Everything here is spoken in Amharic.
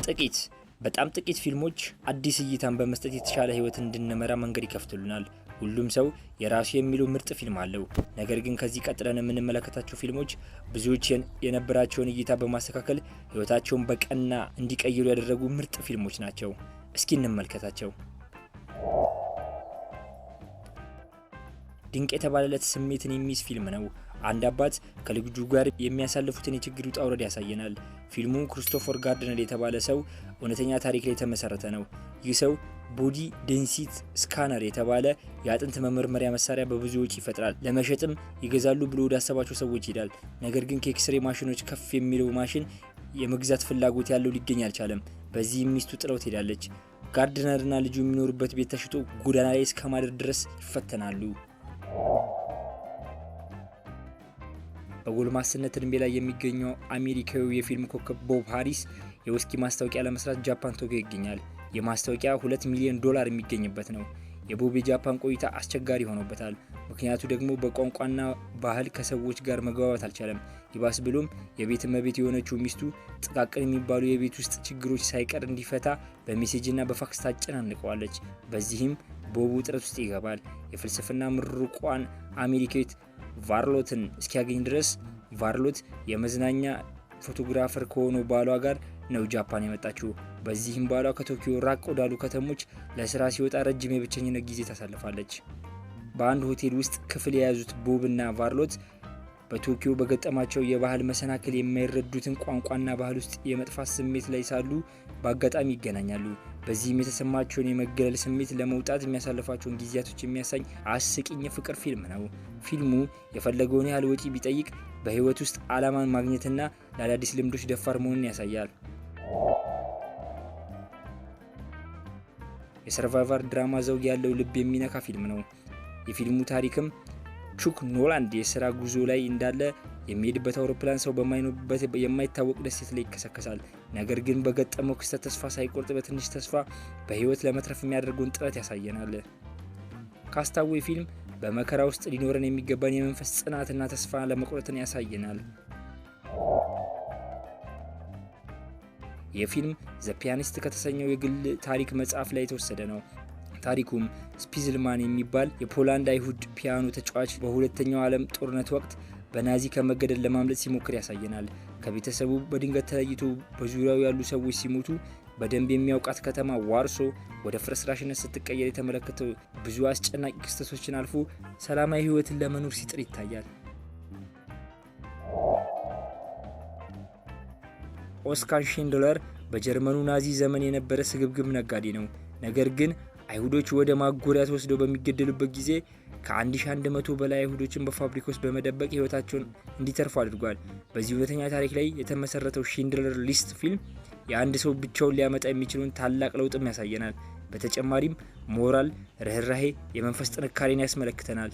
ጥቂት፣ በጣም ጥቂት ፊልሞች አዲስ እይታን በመስጠት የተሻለ ህይወት እንድንመራ መንገድ ይከፍቱልናል። ሁሉም ሰው የራሱ የሚለው ምርጥ ፊልም አለው። ነገር ግን ከዚህ ቀጥለን የምንመለከታቸው ፊልሞች ብዙዎች የነበራቸውን እይታ በማስተካከል ህይወታቸውን በቀና እንዲቀይሩ ያደረጉ ምርጥ ፊልሞች ናቸው። እስኪ እንመልከታቸው። ድንቅ የተባለለት ስሜትን የሚይዝ ፊልም ነው። አንድ አባት ከልጁ ጋር የሚያሳልፉትን የችግር ውጣ ውረድ ያሳየናል። ፊልሙ ክሪስቶፈር ጋርድነር የተባለ ሰው እውነተኛ ታሪክ ላይ የተመሰረተ ነው። ይህ ሰው body density scanner የተባለ የአጥንት መመርመሪያ መሳሪያ በብዙ ወጪ ይፈጥራል። ለመሸጥም ይገዛሉ ብሎ ወዳሰባቸው ሰዎች ይሄዳል። ነገር ግን ከኤክስሬ ማሽኖች ከፍ የሚለው ማሽን የመግዛት ፍላጎት ያለው ሊገኝ አልቻለም። በዚህም ሚስቱ ጥለው ትሄዳለች። ጋርድነርና ልጁ የሚኖሩበት ቤት ተሽጦ ጎዳና ላይ እስከ ማደር ድረስ ይፈተናሉ። በጎልማስነት እድሜ ላይ የሚገኘው አሜሪካዊው የፊልም ኮከብ ቦብ ሃሪስ የውስኪ ማስታወቂያ ለመስራት ጃፓን ቶኪዮ ይገኛል። የማስታወቂያ 2 ሚሊዮን ዶላር የሚገኝበት ነው። የቦብ የጃፓን ቆይታ አስቸጋሪ ሆኖበታል። ምክንያቱ ደግሞ በቋንቋና ባህል ከሰዎች ጋር መግባባት አልቻለም። ይባስ ብሎም የቤት እመቤት የሆነችው ሚስቱ ጥቃቅን የሚባሉ የቤት ውስጥ ችግሮች ሳይቀር እንዲፈታ በ message ና በፋክስ ታጨናንቀዋለች። በዚህም ቦብ ውጥረት ውስጥ ይገባል። የፍልስፍና ምሩቋን አሜሪካዊት ቫርሎትን እስኪያገኝ ድረስ። ቫርሎት የመዝናኛ photographer ከሆነው ባሏ ጋር ነው ጃፓን የመጣችው። በዚህም ባሏ ከቶኪዮ ራቅ ወዳሉ ከተሞች ለስራ ሲወጣ ረጅም የብቸኝነት ጊዜ ታሳልፋለች። በአንድ ሆቴል ውስጥ ክፍል የያዙት ቦብ እና ቫርሎት በቶኪዮ በገጠማቸው የባህል መሰናክል የማይረዱትን ቋንቋና ባህል ውስጥ የመጥፋት ስሜት ላይ ሳሉ በአጋጣሚ ይገናኛሉ። በዚህም የተሰማቸውን የመገለል ስሜት ለመውጣት የሚያሳልፋቸውን ጊዜያቶች የሚያሳይ አስቂኝ የፍቅር ፊልም ነው። ፊልሙ የፈለገውን ያህል ወጪ ቢጠይቅ በህይወት ውስጥ ዓላማን ማግኘትና ለአዳዲስ ልምዶች ደፋር መሆንን ያሳያል። የ survivor ድራማ ዘውግ ያለው ልብ የሚነካ ፊልም ነው። የፊልሙ ታሪክም ቹክ ኖላንድ የስራ ጉዞ ላይ እንዳለ የሚሄድበት አውሮፕላን ሰው በማይኖርበት የማይታወቅ ደሴት ላይ ይከሰከሳል። ነገር ግን በገጠመው ክስተት ተስፋ ሳይቆርጥ በትንሽ ተስፋ በህይወት ለመትረፍ የሚያደርገውን ጥረት ያሳየናል። Cast Away ፊልም በመከራ ውስጥ ሊኖረን የሚገባን የመንፈስ ጽናትና ተስፋ አለመቁረጥን ያሳየናል። የፊልም The Pianist ከተሰኘው የግል ታሪክ መጽሐፍ ላይ የተወሰደ ነው። ታሪኩም ስፒዝልማን የሚባል የፖላንድ አይሁድ ፒያኖ ተጫዋች በሁለተኛው ዓለም ጦርነት ወቅት በናዚ ከመገደል ለማምለጥ ሲሞክር ያሳየናል። ከቤተሰቡ በድንገት ተለይቶ በዙሪያው ያሉ ሰዎች ሲሞቱ፣ በደንብ የሚያውቃት ከተማ ዋርሶ ወደ ፍርስራሽነት ስትቀየር የተመለከተው ብዙ አስጨናቂ ክስተቶችን አልፎ ሰላማዊ ሕይወትን ለመኖር ሲጥር ይታያል። ኦስካር ሺንድለር በጀርመኑ ናዚ ዘመን የነበረ ስግብግብ ነጋዴ ነው። ነገር ግን አይሁዶች ወደ ማጎሪያ ተወስደው በሚገደሉበት ጊዜ ከ1100 በላይ አይሁዶችን በፋብሪካ ውስጥ በመደበቅ ሕይወታቸውን እንዲተርፉ አድርጓል። በዚህ እውነተኛ ታሪክ ላይ የተመሰረተው Schindler's List ፊልም የአንድ ሰው ብቻውን ሊያመጣ የሚችለውን ታላቅ ለውጥም ያሳየናል። በተጨማሪም ሞራል፣ ርኅራሄ፣ የመንፈስ ጥንካሬን ያስመለክተናል።